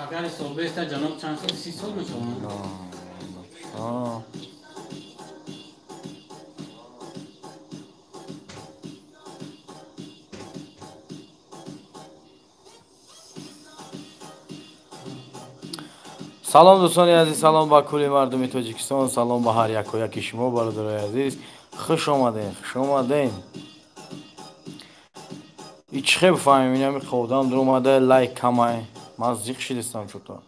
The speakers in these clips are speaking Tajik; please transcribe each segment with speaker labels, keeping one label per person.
Speaker 1: Агар ҳисоб ҷаноб чанд сол, 30 сол мешавад?
Speaker 2: Салом, дӯстони азиз, салом ба кулли мардуми Тоҷикистон, салом ба ҳар яку яки шумо, бародарои азиз. Хуш омадем, хуш омадем. Ичи хеб фаҳмем, инами одам дуромада, лайк камай. Ман зиқ шидистам чуто.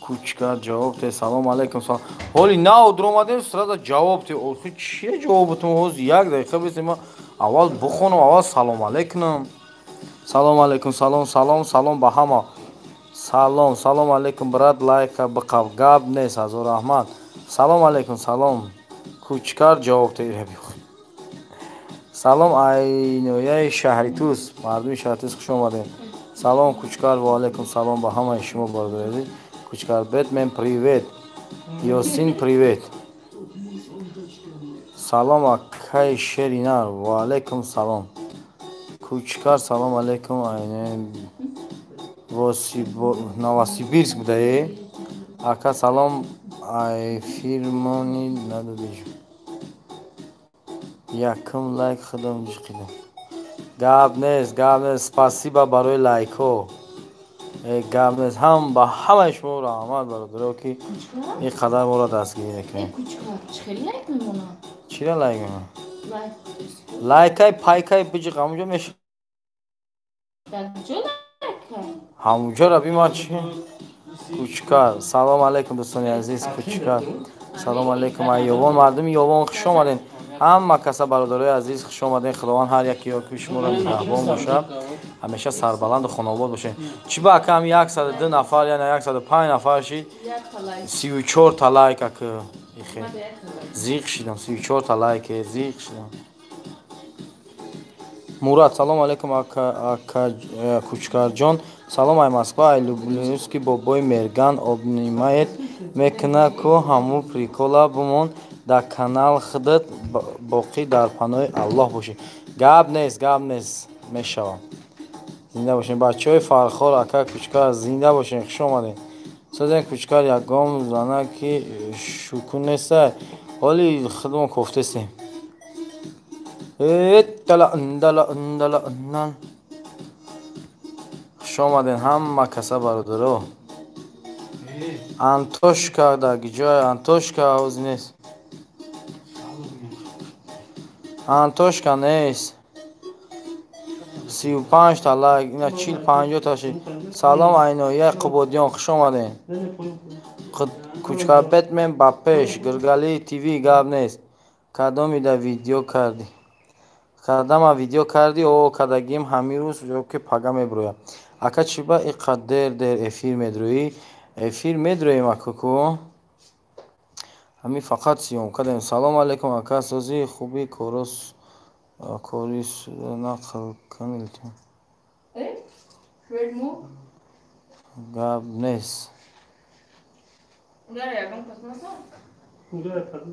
Speaker 2: Кучка ҷавоб те, салом алейкум, салом. Ҳоли нав дуромадем, сразу ҷавоб те. Охи чие ҷавобатон? Ҳоз як дақиқа бисем, ман аввал бухонам, аввал салом алейкум. Салом алейкум, салом, салом, салом ба ҳама. Салом, салом алейкум, брат, лайка биқаб, гап нест, ҳазор раҳмат. Салом алейкум, салом. Кучкар ҷавоб те. Салом айнояи шаҳри Тус, мардуми шаҳри Тус, хуш омадем. Салом, Кучкар, ва алейкум салом ба ҳамаи шумо, бародари азиз. Кучкар Бэтмен, привет. Ёсин, привет. Салом, акаи Шеринар, ва алейкум салом. Кучкар, салом алейкум, айнояи Новосибирск будае. Ака, салом, ай фирмони надодиҷ. Якум лайк худам ҷиқидам. Гап нест, гап нест. Спасибо барои лайкҳо. Гап нест. Ҳам ба ҳамаи шумо раҳмат, бародаро, ки ин қадар моро дастгирӣ мекунед. Чира лайк мемонад? Лайкай пайкай биҷиқ, ҳамунҷо меша. Ҳамунҷоро биман чи? Кучкар. Салом алейкум, дӯстони азиз, Кучкар. Салом алейкум, ай Ёвон, мардуми Ёвон, хуш омадед. Ҳама каса, бародарои азиз, хуш омадед. Худованд ҳар яке ки шуморо нигаҳбон бошад, ҳамеша сарбаланду хонобод бошед. Чӣ ба акам 102 нафар, яъне 105 нафар шид, 34 та лайк ака. Ихе. Зиқ шидам, 34 та лайк, зиқ шидам. Мурад, салом алейкум, ака, ака Кучкарҷон. Салом ай Москва, ай Люблинский бобои Мерган обнимает мекуна ку ҳаму прикола бумон дар канал худат, боқӣ дар паноҳи Аллоҳ бошед. Гап нест, гап нест, мешавам. Зинда бошед, бачаҳои Фархор, ака Кучкар, зинда бошед, хуш омадед. Созен Кучкар, ягон зана ки шуку нестай. Ҳоли худмон кофтестем. Дала дала дала нан. Хуш омадед ҳама каса, бародаро. Антошка дар ҷой, Антошка ҳоз нест. Антошка нест. 35 та лайк, ина 40-50 та шид. Салом, айноя Қубодиён, хуш омадед. Кучкар Бэтмен ба пеш, Гиргали ТВ, гап нест. Кадомида видео кардӣ? Кадама видео кардӣ? О, кадагим ҳамин рӯз ё ки пага меброяд. Ака, чӣ ба ин қадр дер дер эфир медроӣ? Эфир медроем, акаку. Ҳамин фақат съёмка кардем. Салом алейкум, ака, сози хуби корос кори нақл кун, илтимос. Гап нест.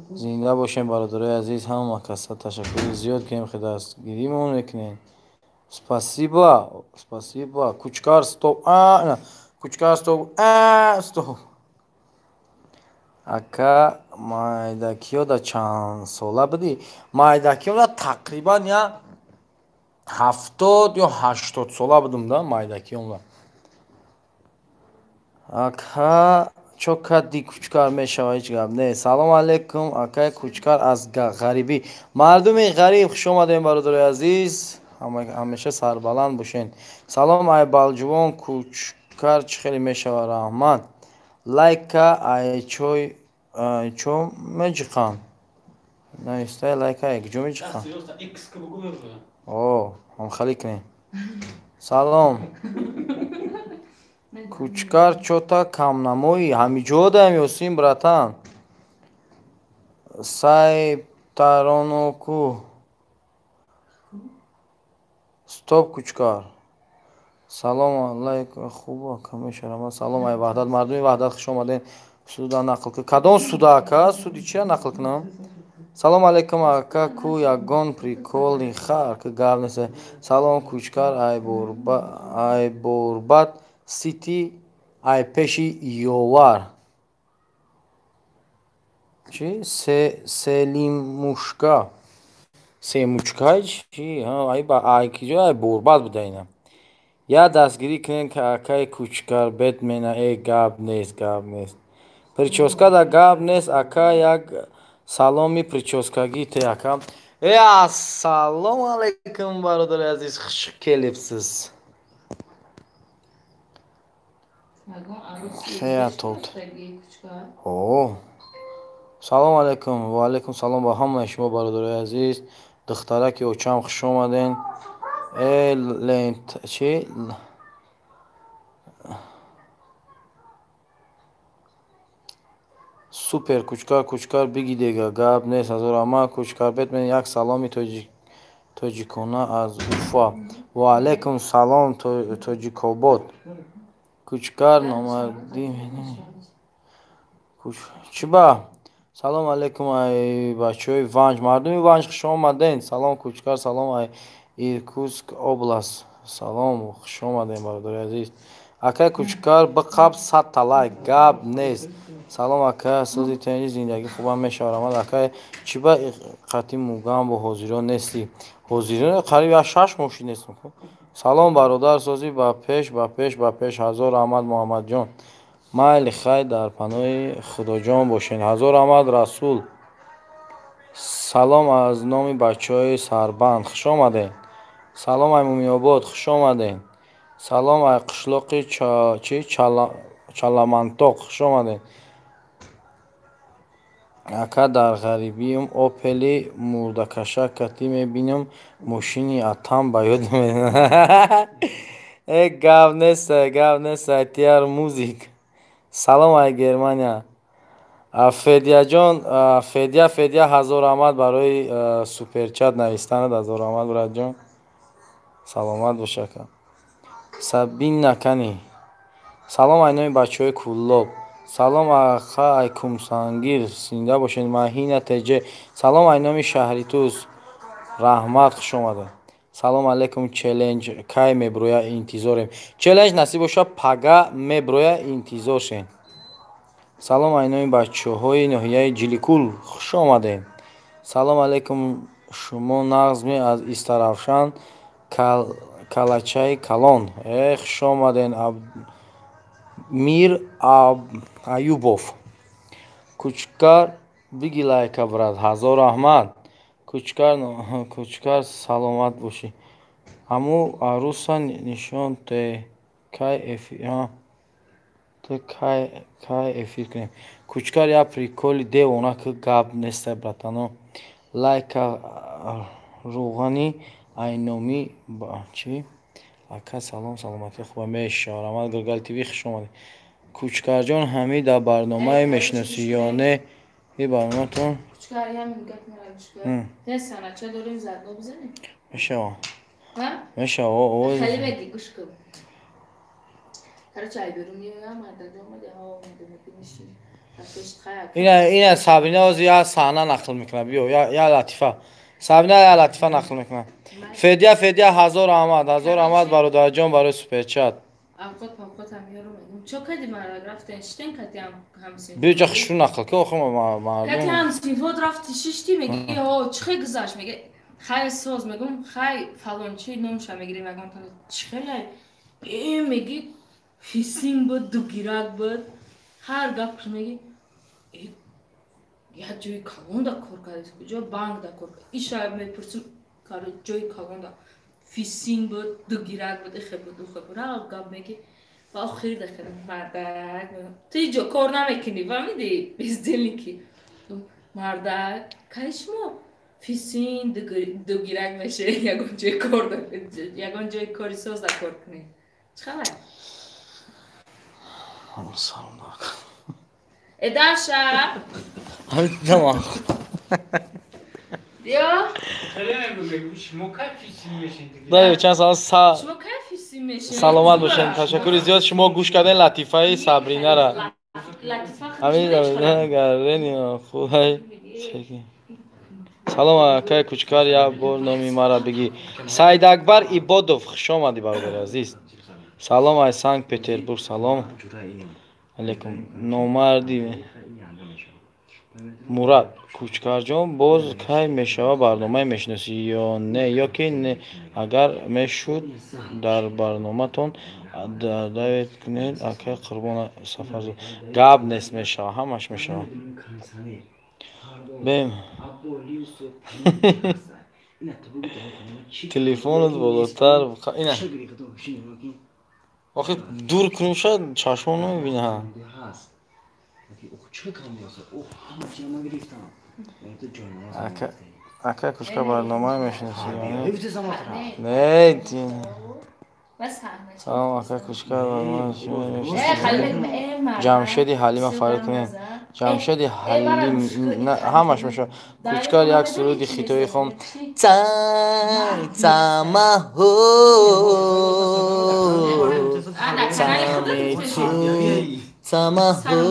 Speaker 2: Зинда бошем, бародарои азиз, ҳама каса ташаккури зиёд, ки имхел дастгиримон мекунед. Спасибо, спасибо. Кучкар, стоп. А, Кучкар, стоп. А, стоп. Ака, майдакиё да чанд сола будӣ? Майдакиё да тақрибан я 70 ё 80 сола будум да майдакиём. Ака, чо кадди Кучкар мешава, ҳеҷ гап не. Салом алейкум, акай Кучкар аз ғарибӣ. Мардуми ғариб, хуш омадем, бародарои азиз. Ҳамеша сарбаланд бошед. Салом ай Балҷувон, Кучкар чӣ хеле мешава, раҳмат. Лайка ай чой чо меҷиқанд? Наистай лайка ай куҷо меҷиқанд? О, ҳамхалӣ кунем. Салом. Кучкар, чота камнамоӣ, ҳамиҷо даем, Ёсин братан. Сай тароноку. Стоп, Кучкар. Салом алайкум. Хуб ака, мешарама. Салом ай Ваҳдат. Мардуми Ваҳдат, хуш омаден. Суда нақл кун. Кадом суда, ака? Суди чия нақл кунам? Салом алейкум, ака, ку ягон приколи хар ки гап нест. Салом, Кучкар, ай Борбад Сити, ай пеши Ёвар. Чи? Селимушка. Семучка чи? Ай киҷо? Ай Борбад буда ина. Я дастгирӣ кунем, акаи Кучкар Бэтмена. Э, гап нест, гап нест. Прическа да гап нест, ака, як саломи прическагӣ те, ака. Э, ассалому алайкум, бародари азиз, хуш келибсиз. Хеятот. О. Салом алайкум, ва алайкум салом ба ҳамаи шумо, бародарои азиз. Духтараки очам, хуш омаден. Э, лент чи? Супер, Кучкар, Кучкар, биги дега, гап нест, ҳазор раҳмат, Кучкар Бэтмен, як саломи тоҷикона аз Уфа. Ва алайкум салом, Тоҷикобод. Кучкар номардӣ. Чӣ ба? Салом алайкум, ай бачаҳои Ванҷ. Мардуми Ванҷ, хуш омаден. Салом, Кучкар, салом ай Иркутск област. Салом, хуш омаден, бародари азиз. Акай Кучкар, биқаб 100 лайк, гап нест. Салом, ака, сози тени зиндагӣ хубам мешавад. Раҳмат, акай, чӣ ба қати мугамбо ҳозирон нестӣ? Ҳозирон қариб як 6 моҳ шид нестам. Салом, бародар, сози ба пеш, ба пеш, ба пеш. Ҳазор раҳмат, Муҳаммадҷон. Майли, хай, дар паноҳи Худоҷон бошед. Ҳазор раҳмат, Расул. Салом аз номи бачаҳои Сарбанд, хуш омадед. Салом ай Мумиёбод, хуш омадед. Салом ай қишлоқи чи Чаламантоқ, хуш омадед. Ака, дар ғарибиюм Опели мурдакаша катӣ мебинам, мошини атам ба ёд меояд. Э, гап нест, гап нест, тиар музик. Салом ай Германия. Федияҷон, Федия, Федия, ҳазор раҳмат барои суперчат навистанат, ҳазор раҳмат, братҷон. Саломат бош, ака. Сабина кани. Салом ай номи бачаҳои Куллоб. Салом, ака, ай Кумсангир, зинда бошед. Маҳина ТЖ. Салом ай номи шаҳри Туз. Раҳмат, хуш омадед. Салом алейкум, челлендж кай меброя, интизорем. Челлендж насиб боша, пага меброя, интизор шен. Салом ай номи бачаҳои ноҳияи Ҷиликул, хуш омадед. Салом алейкум, шумо нағзме аз Истаравшан, Калачаи Калон. Э, хуш омадед, Мир Аюбов. Кучкар, биги лайка, брат. Ҳазор раҳмат. Кучкар, Кучкар, саломат бошӣ. Ҳаму аруса нишон те, кай эфир, те кай, кай эфир кунем. Кучкар, як приколи девона ки гап нестай, братано. Лайка рӯғани айномӣ чи? Ака, салом, саломатӣ хуба мешавад. Раҳмат, Гулгал ТВ, хуш омадед. Кучкарҷон, ҳамӣ дар барномае мешиносӣ ё не? И барноматон?
Speaker 3: Кучкар, ҳамин гап мера. Те санача дорем, заодно бизанем?
Speaker 2: Мешава. Мешава.
Speaker 3: Хеле меги, гӯш кун. Короче, ай берун меоям, мардада омади, ҳа омада, меги мешинӣ.
Speaker 2: Ина Сабина ҳозир як саҳна нақл мекунад. Биё, як латифа. Сабина як латифа нақл мекунад. Федия, Федия, ҳазор раҳмат, ҳазор раҳмат, бародарҷон, барои суперчат.
Speaker 3: Авқот павқот ҳам ёру мегум. Чо кади мара рафтен шитен кати ҳам ҳамсинф.
Speaker 2: Биё ҷа хушрӯ нақл ки охир мардум.
Speaker 3: Кати ҳамсинфот рафти шишти, меги ҳо чӣ хел гузашт, меги хай соз, мегум хай фалончи номша мегирем ягон та чӣ хелай. Э, меги фисин буд, дугирак буд. Ҳар гапш меги як ҷои калонда кор кардааст, куҷо банкда кор кард. Иша мепурсим, ҷои калонда фисин буд, дугирак буд, ихе буд, ухе буд. Ра гап меги ва охир дахира мардак, ту иҷо кор намекунӣ, фаҳмидӣ? Бездельники. Мардак, кай шумо фисин дугирак меше, ягон ҷои кор, ягон ҷои кори созда кор кунӣ. Чӣ хабар?
Speaker 2: Салом.
Speaker 3: Э, Даша.
Speaker 2: Тамом. Чанд сал саломат бошед. Ташаккури зиёд. Шумо гӯш кардем латифаи Сабринара. Салом акай Кучкар, як бор номи мара бигӣ. Саидакбар Ибодов, хуш омадӣ бародари азиз. Салом ай Санкт Петербург, салом алейкум. Номарди Мурад Кучкарҷон, боз кай мешава барномаи мешиносӣ ё не, ё ки не? Агар мешуд дар барноматон даъват кунед акай Қурбон Сафарзод. Гап нест, мешава, ҳамаш мешава. Бем. Телефонат болотар. Ина. Охи дур кунем, шояд чашмон намебина. Ака Кучкар барномаи мешиносӣ ё не? Не. Салом ака Кучкар, барномаи мешиносӣ. Ҷамшеди Ҳалима фарид кунед. Ҷамшеди Ҳалим ҳамаш мешавад. Кучкар як суруди хитоӣ хон. Цай цамаҳо цамецу цамаҳо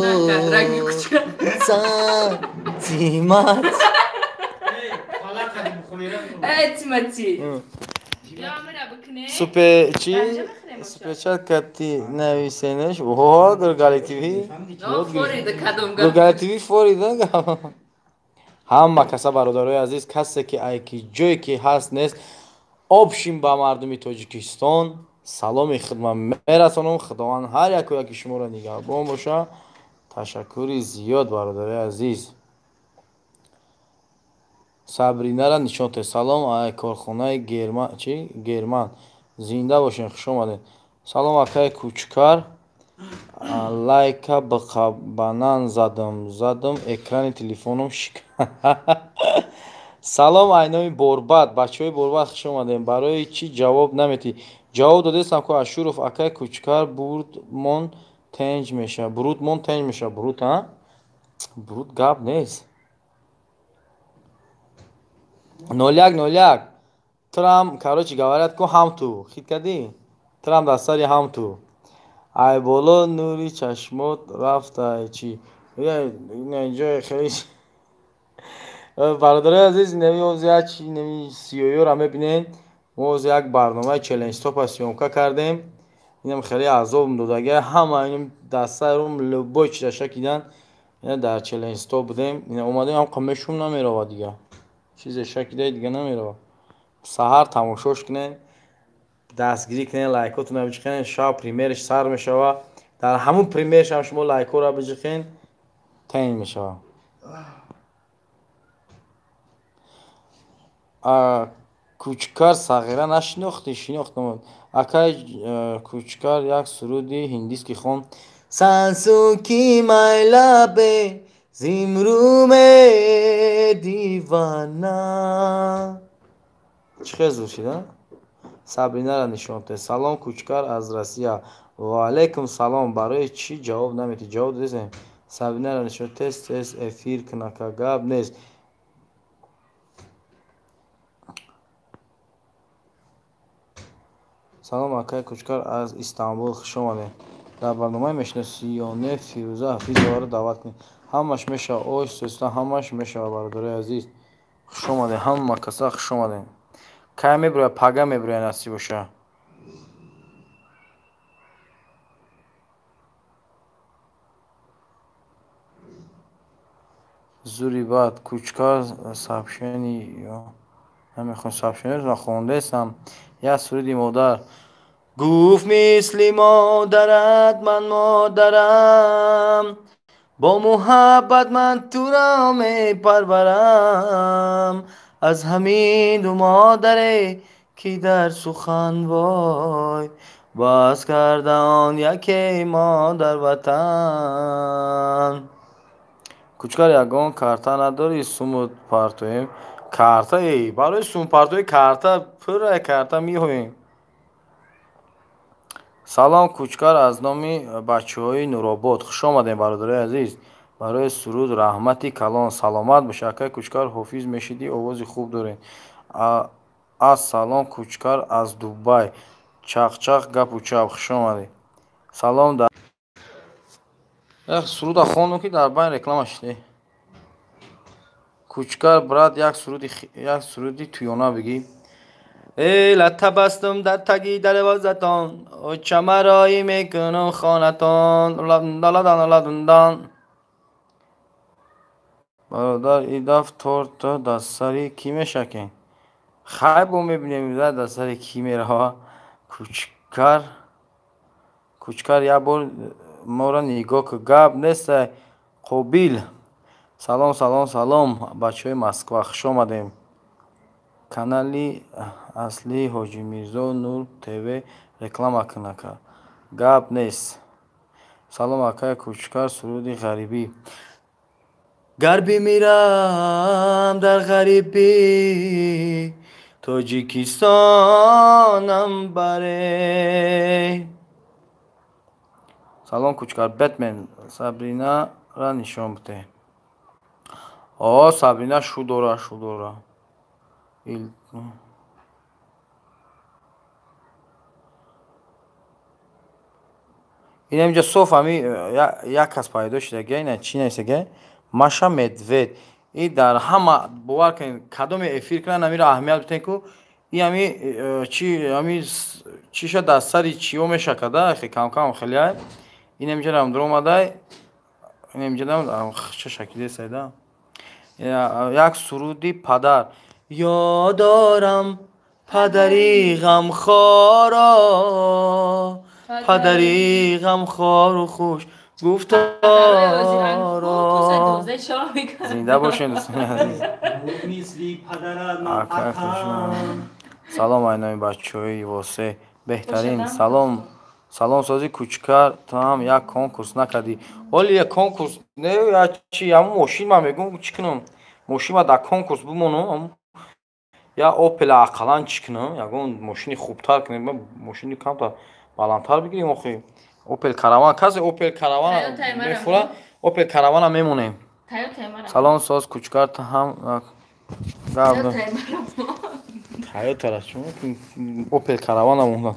Speaker 2: цимат. Супер чи? Суперчат кати нависенеш. Оҳо, Гургали ТВ. Гургали ТВ форида. Ҳама каса бародарои азиз, касе ки айки ҷое ки ҳаст нест, обшин ба мардуми Тоҷикистон саломи хидмат мерасонам. Худованд ҳар яку яки шуморо нигаҳбон боша. Ташаккури зиёд бародарои азиз. Сабринара нишон те. Салом ай корхонаи Герман, чи? Герман. Зинда бошен, хуш омадед. Салом акай Кучкар. Лайка банан задам, экрани телефоном шик. Салом ай номи Борбад, бачаҳои Борбад хуш омадем. Барои чӣ ҷавоб наметӣ? Ҷавоб додестам ку Ашуров акай Кучкар бурдмон тенҷ меша. Бурудмон тенҷ меша. Буруд, а? Буруд гап нест. 0101. Трам, короче, говорят, ку ҳам ту. Хит кардӣ? Трам дар сари ҳам ту. Ай боло нури чашмот рафта чӣ? Ҷои хеле бародарои азиз, неми оз як чи неми сиёёра мебинед. Мо оз як барномаи челленҷ-стопа съёмка кардем. Инам хеле азоб додага. Ҳама инам дастарум любой чиза шакидан. Ина дар челленҷ-стоп будем. Ина омадем, ҳам қамешум намерава дига. Чизе шакида дига намерава. Саҳар тамошош кунед, дастгирӣ кунед, лайкотонро биҷиқен, шаб премьераш сар мешава. Дар ҳамун премьераш ҳам шумо лайкҳоро биҷиқен, таъин мешава. Кучкар сағира нашинохтӣ? Шинохтам. Акай Кучкар як суруди ҳиндиски хон. Сансуки майлабе зимруме дивана. Чӣ хел зур шид, а? Сабринара нишон те. Салом Кучкар аз Россия. Ва алейкум салом. Барои чӣ ҷавоб наметӣ? Ҷавоб додестем. Сабринара нишон тез тез эфир кунака, гап нест. Салом акай Кучкар аз Истанбул, хуш омадед. Дар барномаи мешиносӣ ё не Фирӯза Ҳафизоваро даъват кунед. Ҳамаш мешава, оҳиста ҳамаш мешава бародарои азиз. Хуш омадед, ҳама каса хуш омадед. Кай мебирояд? Пага мебирояд, насиб боша. Зури бад Кучкар сообщени ё намехоҳам сообщениро нахондестам. Як суруди модар. Гуфт мисли модарат ман модарам, бо муҳаббат ман туро мепарварам. Аз ҳамин ду модаре ки дар сухан вой боз карда он яке модар ватан. Кучкар ягон карта надорӣ сумут партоем? Карта эй, барои сумпартои карта пурра карта меҳоем. Салом Кучкар аз номи бачаҳои Нуробод. Хуш омадем бародарои азиз. Барои суруд раҳмати калон. Саломат бош, акай Кучкар, ҳофиз мешидӣ, овози хуб доред. Ассалом, Кучкар аз Дубай. Чақчақ гапу чап, хуш омадед. Салом дар суруда хондум, ки дар байн реклама шуд. Кучкар брат, як суруди туёна бигӣ. Эй латта бастум дар таги дарвозатон, очамароӣ мекунум хонатон. Ладан. Бародар, и даф торта дар сари кӣ мешакем? Хай, бо мебинем, дар сари кӣ мерава. Кучкар, Кучкар, як бор моро нигоҳ кун. Гап нест, Қобил. Салом, салом, салом, бачаҳои Москва, хуш омадем. Канали аслии Ҳоҷи Мирзо Нур ТВ реклама кун, ака. Гап нест. Салом, акай Кучкар, суруди ғарибӣ. Гар бимирам дар ғарибӣ, Тоҷикистонам баре. Салом, Кучкар, Бэтмен, Сабринара нишон бидеҳ. О, Сабрина шу дора, шу дора. Ин инҷа соф ами як кас пайдо шудага, ина чӣ нависага? Маша Медвед. И дар ҳама, бовар кунед, кадоме эфир кунанд, амиро аҳамият битен ку и ами чи ами чиша дар сари чиё мешакада, хе кам-кам хеле ай. Ин инҷа даромадай, ин инҷа ча шакиде сайда. Як суруди падар. Ёдорам падари ғамхоро, падари ғамхору хуш гуфторо. Зинда бошед, дӯстони азиз. Салом, айноми бачаҳои Восе, беҳтарин. Салом, салом, сози Кучкар, ту ҳам як конкурс накардӣ. Ҳоли як конкурс не, я чи ҳамун мошин ман мегӯм, чӣ кунам? Мошин ма дар конкурс бимонам, я Опел ақаллан чӣ кунам? Ягон мошини хубтар кунем, мошини камтар баландтар бигирем охи. Опел Караван, касе Опел Караван мефура, Опел Каравана мемонем. Салом, соз Кучкар, ту ҳам Тойотара шумо Опел Каравана монда.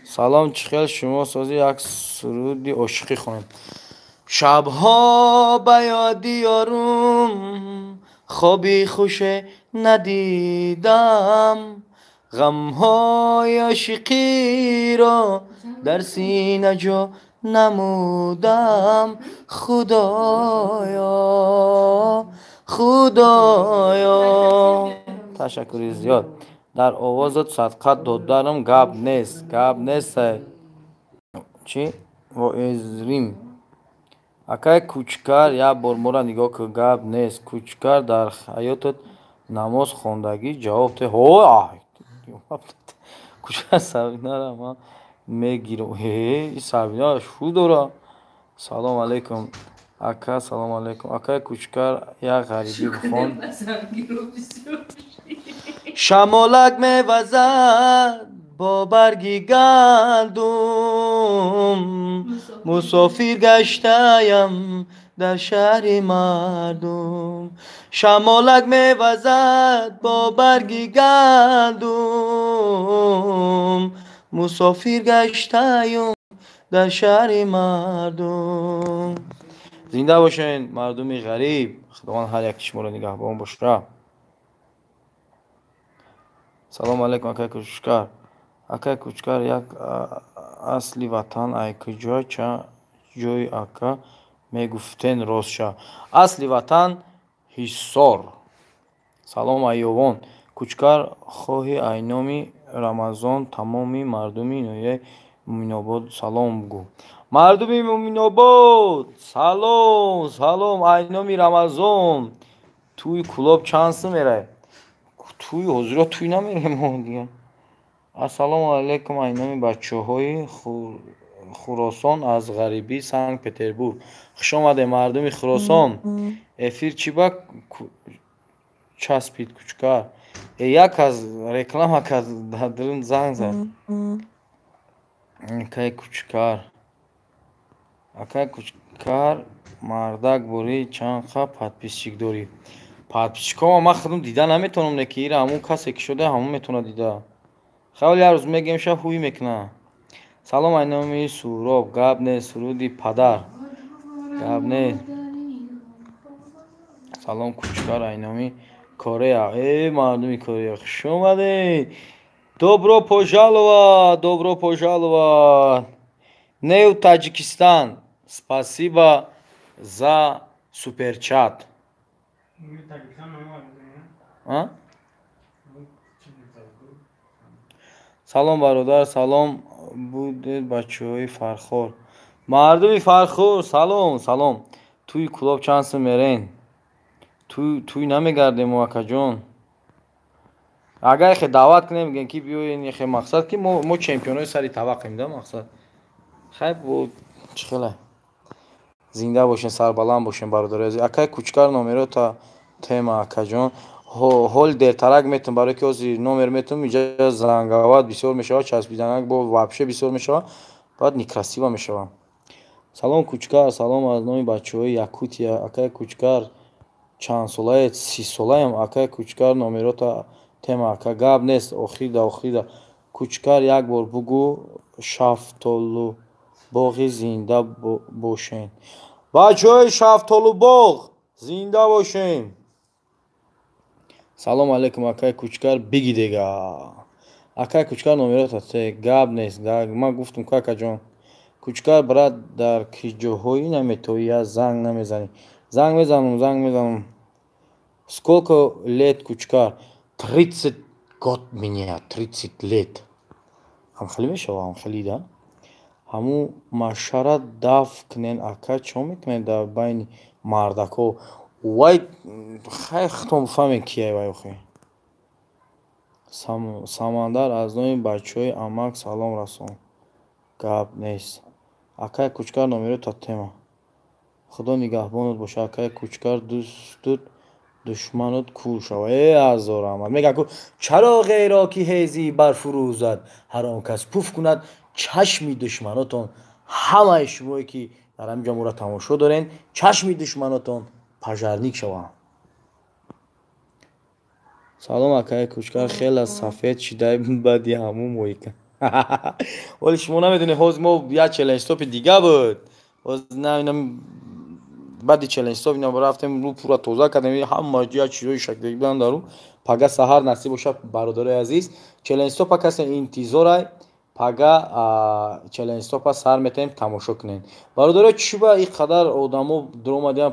Speaker 2: Салом, чӣ хел шумо сози, як суруди ошиқӣ хонем. Шабҳо ба ёди ёрум хоби хуше надидам, ғамҳои ошиқиро дар сина ҷо намудам. Худоё, Худоё. Ташаккури зиёд. Дар овозат садқа додарам, гап нест, гап нест. Чӣ? Воэзрим. Акай Кучкар, як бор моро нигоҳ кун, гап нест. Кучкар, дар ҳаётат намоз хондагӣ? Ҷавоб те. Ҳо, Кучкар, Сабинара ман мегирам. Ҳе, Сабина шу дора. Салом алейкум, ака, салом алейкум. Акай Кучкар, як ғарибӣ бихон. Шамолак мевазад бо барги гандум, мусофир гаштаям дар шаҳри мардум. Шамолак мевазад бо барги гандум, мусофир гаштаям дар шаҳри мардум. Зинда бошед, мардуми ғариб. Худованд ҳар яки шуморо нигаҳбон бошад. Салом алейкум, акай Кучкар. Акай Кучкар, як асли ватан ай куҷо ҷой ака мегуфтен рост ша? Асли ватан Ҳисор. Салом, айёвон. Кучкар, хоҳи айноми Рамазон тамоми мардуми ноҳияи Муъминобод салом гӯ. Мардуми Муъминобод, салом, салом, айноми Рамазон. Тӯи Кӯлоб чанд сум меравед? Тӯи ҳозиро тӯй намерем дигар. Ассалому алайкум, айноми бачаҳои Хуросон аз ғарибии Санкт Петербург. Хуш омадед, мардуми Хуросон. Эфир чӣ ба часпид, Кучкар? Як аз реклама кард, дар дурун занг зад. Акай Кучкар. Акай Кучкар, мардак бори чанд қа подписчик дорӣ? Подписчикома ман худам дида наметавонам, не ки ира ҳамун касе ки шуда ҳамун метавона дида. Хавли ҳар рӯз мегем ша ҳуй мекуна. Салом ай номи Суроб, гап нест, суруди падар. Гап нест. Салом Кучкар, ай номи Корея. Э, мардуми Корея, хуш омадед. Добро пожаловать, добро пожаловать. Неу Таджикистан. Спасибо за суперчат. А? Салом бародар, салом будед бачаҳои Фархор. Мардуми Фархор, салом, салом. Туи Кулоб чанд сум мерен? Туй намегардем мо, акаҷон. Агар ихе даъват кунем, мегӯем ки биёен, ихе мақсад ки мо чемпионои сари тавақем да мақсад. Хай бо чӣ хела? Зинда бошен, сарбаланд бошен, бародари азиз. Акай Кучкар, номерота тема, акаҷон. Ҳол дертарак метум, барои ки ҳозир номер метум, иҷа зангават бисёр мешавад, часпиданак бо вообще бисёр мешавад, баъд некрасиво мешавад. Салом Кучкар, салом аз номи бачаҳои Якутия. Акай Кучкар, чанд солаед? 30 солаем. Акай Кучкар, номерота тема, ака. Гап нест, охида, охида. Кучкар, як бор бугӯ Шафтолубоғи зинда бошен. Бачаҳои Шафтолубоғ зинда бошен. Салом алейкум, акай Кучкар, биги дега. Акай Кучкар, номерота те, гап нест. Ман гуфтум ку, акаҷон. Кучкар, брат, дар киҷоҳои наметоӣ, я занг намезанӣ? Занг мезанам, занг мезанам. Сколько лет, Кучкар? 30 год меня, 30 лет. Ҳамхелӣ мешава, ҳамхелӣ да? Ҳамун машара даф кунен, ака, чо мекунед дар байни мардакҳо? Вай, хай худтон бифаҳмед кияй вай охи. Самандар аз номи бачаҳои амак салом расон. Гап нест. Акай Кучкар, номерота тема. Худо нигаҳбонат бошад, акай Кучкар, дӯстут душманот кур шава. Э, азор раҳмат. Мегӯяд ку чароғеро ки ҳези барфурӯзад, ҳар он кас пуф кунад, чашми душманотон, ҳамаи шумое ки дар ҳамин ҷо моро тамошо дорен, чашми душманотон пожарник шаванд. Салом акай Кучкар, хеле сафед шидай баъди ҳамун моика. Вале шумо намедонед, ҳозир мо як челлендж стопи дига буд. Ҳозир баъди челлендж стоп ина рафтем, рӯ пурра тоза кардем, ҳама як чизои шакли буданд дар рӯ. Пага саҳар насиб бошад, бародарои азиз, челлендж стопа касе интизорай, пага челлендж стопа сар метавонем тамошо кунем. Бародаро, чӣ ба ин қадар одамо дуромадиан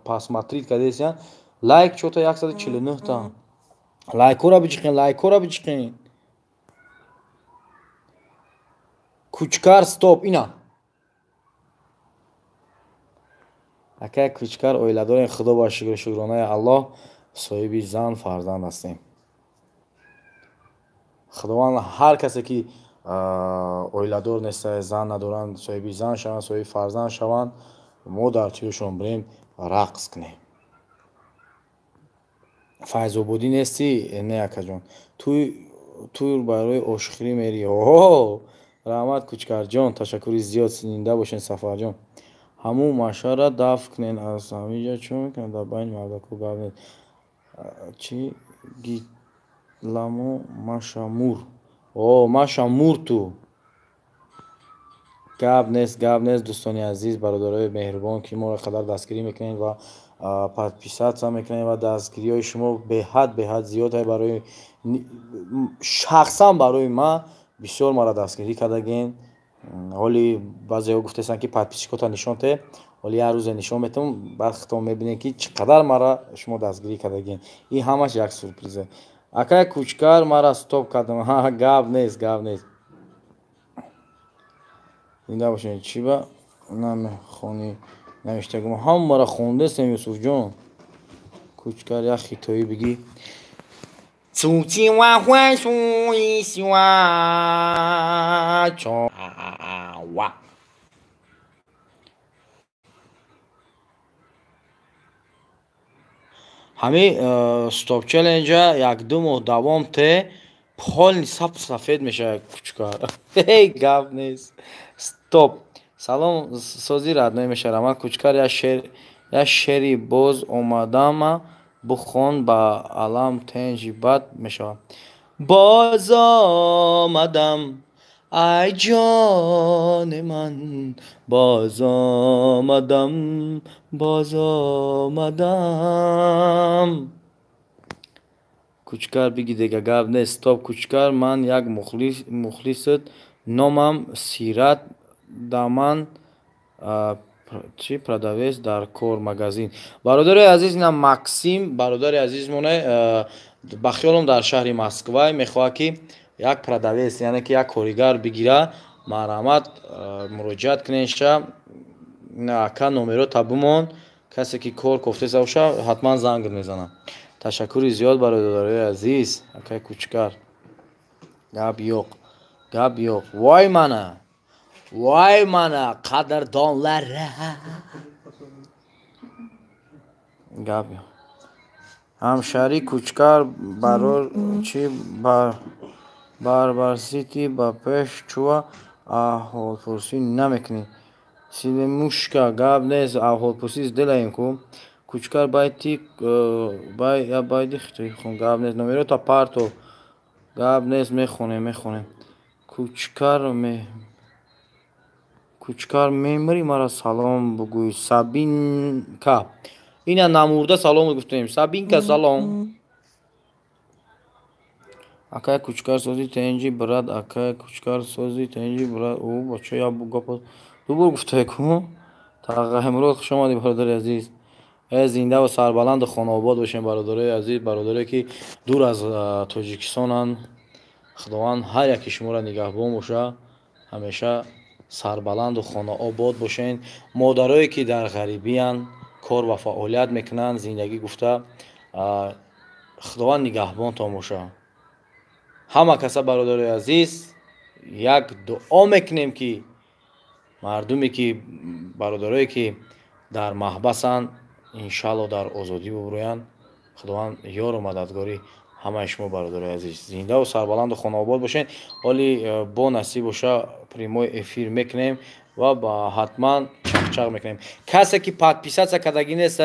Speaker 2: посмотрит кардесиян? Лайк чота 149 та. Лайкҳоро биҷиқен, лайкҳоро биҷиқен. Кучкар стоп ина. Акай Кучкар, оиладорем, худо ба шукр, шукронаи Аллоҳ, соҳиби зан фарзанд ҳастем. Худованд ҳар касе ки оиладор неста, зан надоранд, соҳиби зан шаванд, соҳиби фарзанд шаванд, мо дар тӯёшон бирем рақс кунем. Файзободӣ нестӣ? Не, акаҷон. Туй барои ошхӯрӣ мерӣ? О, раҳмат, Кучкарҷон, ташаккури зиёд, зинда бошен, Сафарҷон. Ҳамун машара даф кунен аз ҳамиҷа чӣ мекунад дар байни мардакҳо, гап нест. Чӣ гитламо маша мур. О, маша мур ту. Гап нест, гап нест, дӯстони азиз, бародарои меҳрубон, ки моро қадар дастгирӣ мекунед ва подписаться мекунед ва дастгириҳои шумо беҳад беҳад зиёд барои шахсан барои ман бисёр маро дастгирӣ кардагин. Ҳоли баъзеҳо гуфтаистанд ки подписчикота нишон те, ҳоли як рӯзе нишон метавам, баъд худтон мебинед ки чӣ қадар мара шумо дастгирӣ кардагин. Ин ҳамаш як сюрпризе. Акай Кучкар, мара стоп кардам. Гап нест, гап нест. Зинда бошед. Чӣ ба намехонӣ навиштагумо? Ҳамаро хондестем, Юсуфҷон. Кучкар, як хитоӣ бигӣ. Ҳамин стоп челленҷа як-ду моҳ давом те, полный сап сафед мешавад, Кучкар. Гап нест. Стоп. Салом сози родной меша Рамат Кучкар я шери боз омадама бухон ба алам тенҷи бад мешавад. Боз омадам ай ҷони ман, боз омадам, боз омадам. Кучкар биги дега гап нест. Стоп Кучкар, ман як мухлисат, номам Сират, даман чи продавец дар кор магазин. Бародари азиз, ина Максим бародари азизмоне, ба хиёлам дар шаҳри Москва мехоҳад ки як продавец, яъне ки як коригар бигира. Марҳамат, муроҷиат куненша, ака номерота бимон, касе ки кор кофтеса боша ҳатман занг мезанам. Ташаккури зиёд бародарои азиз. Акай Кучкар, гап yo'q, гап yo'q. Voy mana, voy mana qadrdonlar. Гап yo'q. Ҳамшари Кучкар барор чи барбарсити ба пеш чува аҳволпурсӣ намекунӣ. Силемушка гап нест, аҳволпурсӣ сделаем ку. Кучкар байти бай я байди хитои хон гап нест, номерота парто гап нест, мехонем, мехонем. Кучкар мемри мара салом бугӯй. Сабинка ина намурда салом гуфтем. Сабинка салом. Акай Кучкар сози тенҷи брат, акай Кучкар сози тенҷи брат. О бача я гапа дубор гуфтае ку. Тағаҳимрод хуш омадӣ бародари азиз. Зинда ва сарбаланду хонаобод бошем бародарои азиз, бародарое ки дур аз Тоҷикистонанд. Худованд ҳар яки шуморо нигаҳбон боша, ҳамеша сарбаланду хонаобод бошен. Модарое ки дар ғарибиянд, кор ва фаъолият мекунанд, зиндагӣ гуфта, Худованд нигаҳбонтон боша. Ҳама каса бародарои азиз як дуо мекунем ки мардуме ки бародарое ки дар маҳбасанд, иншаалло дар озодӣ бубурӯянд. Худованд ёру мададгори ҳамаи шумо бародарои азиз. Зиндаву сарбаланду хонаобод бошед. Ҳоли бо насиб боша прямой эфир мекунем ва ҳатман чақчақ мекунем. Касе ки подписаться кардагӣ нест,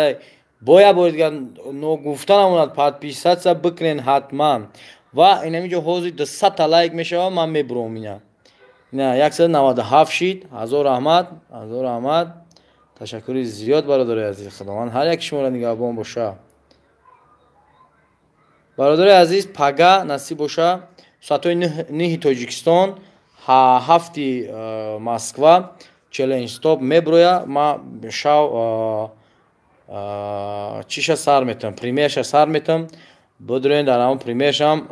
Speaker 2: бояд бори дигар ногуфта намонад, подписаться бикунен ҳатман. Ва инамиҷо ҳозир 200 лайк мешавад, ман мебуром ина. Ина 197 шид. Ҳазор раҳмат, ҳазор раҳмат. Ташаккури зиёд бародарои азиз. Худованд ҳар яки шуморо нигаҳбон боша. Бародарои азиз, пага насиб боша соатҳои 9 Тоҷикистон, 7 Москва челлендж стоп меброя. Ма шав чиша сар метам, премьерша сар метам. Бидроен дар ҳамон премьершам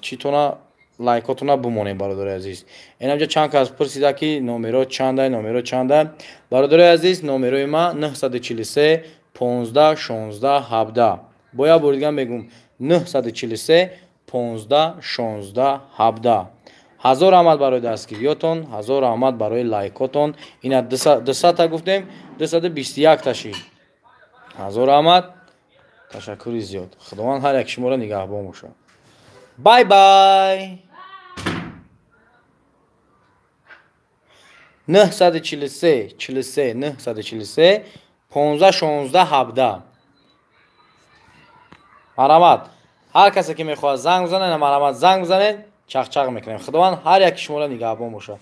Speaker 2: читона лайкотона бимонем бародарои азиз. Инамҷо чанд кас пурсида ки номеро чанда, номеро чанда. Бародарои азиз, номерои ма 943 15 16 17. Бо як бори дигар мегӯм 943 15 16 17. Ҳазор раҳмат барои дастгириётон, ҳазор раҳмат барои лайкотон. Ина 200 та гуфтем, 221 та шид. Ҳазор раҳмат, ташаккури зиёд. Худованд ҳар яки шуморо нигаҳбон бошад. Бай бай. 943 43 943 15 16 17. Марҳамат, ҳар касе ки мехоҳад занг бизанед, марҳамат занг бизанед, чақчақ мекунем. Худованд ҳар яки шуморо нигаҳбон бошад.